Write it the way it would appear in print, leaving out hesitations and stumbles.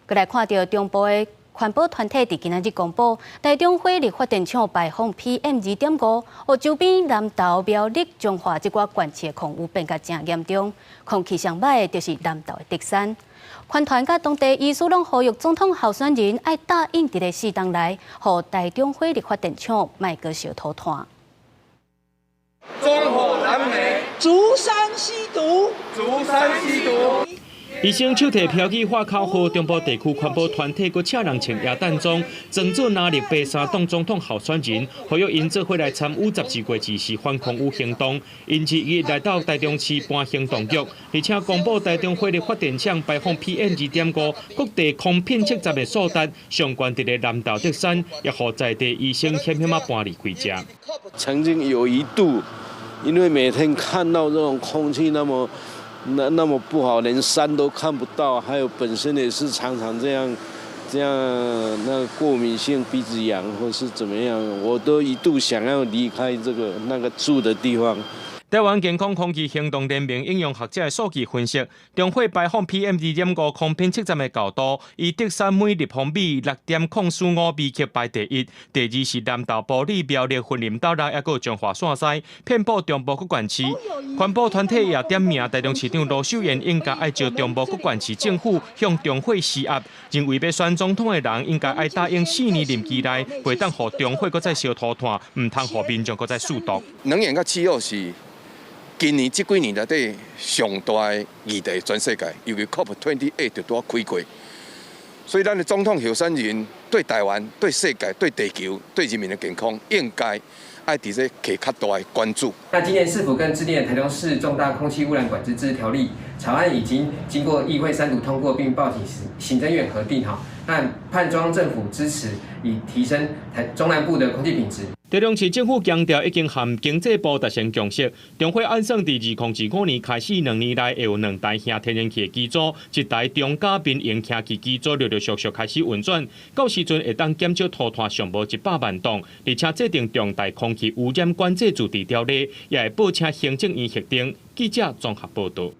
閣來看著中部的環保團體佇今仔日公布，台中火力發電廠排放 PM 2.5，予周邊南投、苗栗、彰化這寡縣市的空污變甲誠嚴重，空氣上䆀的就是南投的竹山。環團佮當地醫師攏呼籲總統候選人愛答應佇咧4冬內，予台中火力發電廠莫閣燒塗炭。中火燃煤，竹山吸毒，竹山吸毒。醫生手提標語喊口號，中部地區環保團體閣請人穿耶誕裝，裝做藍綠白三黨總統候選人，呼籲𪜶做伙來參與12月20反空污行動。𪜶2日來到台中市搬行動局，而且公布台中火力發電廠排放 PM 2.5，各地空品測站的數值上懸佇咧南投竹山，也予在地醫生險險仔搬離開遮。曾經有一度，因為每天看到這種空氣那麼不好，連山都看不到，還有本身也是常常這樣那個過敏性鼻子癢或是怎麼樣，我都一度想要離開這個那個住的地方。台灣健康空氣行動聯盟應用學者的數據分析，中火排放 PM 2.5空品測站的高度，以竹山每立方米6.045微克排第一，第二是南投埔里苗栗雲林斗六，抑閣有彰化線西，遍佈中部各縣市。環保團體也點名台中市長盧秀燕應該愛召中部各縣市政府向中火施壓，認為欲選總統的人應該愛答應4年任期內，袂當予中火閣再燒塗炭，毋通予民眾閣再數毒。能源佮氣候是今年這幾年內底上大的議題，全世界，尤其 COP28 就拄仔開過，所以咱的總統候選人對台灣、對世界、對地球、對人民的健康，應該愛佇這給較大的關注。那今年市府更制定了台中市重大空氣污染管制自治條例草案，已經經過議會三讀通過，並報請行政院核定。哈，那盼中央政府支持，以提升台中南部的空氣品質。台中市政府強調，已經和經濟部達成共識，中火按算佇2025年開始，2年內會有兩台輕天然氣的機組，一台中嘉民營輕氣機組陸陸續續開始運轉，到時陣會當減少塗炭上無100萬噸，而且制定重大空氣污染管制自治條例，也會報請行政院核定。記者綜合報導。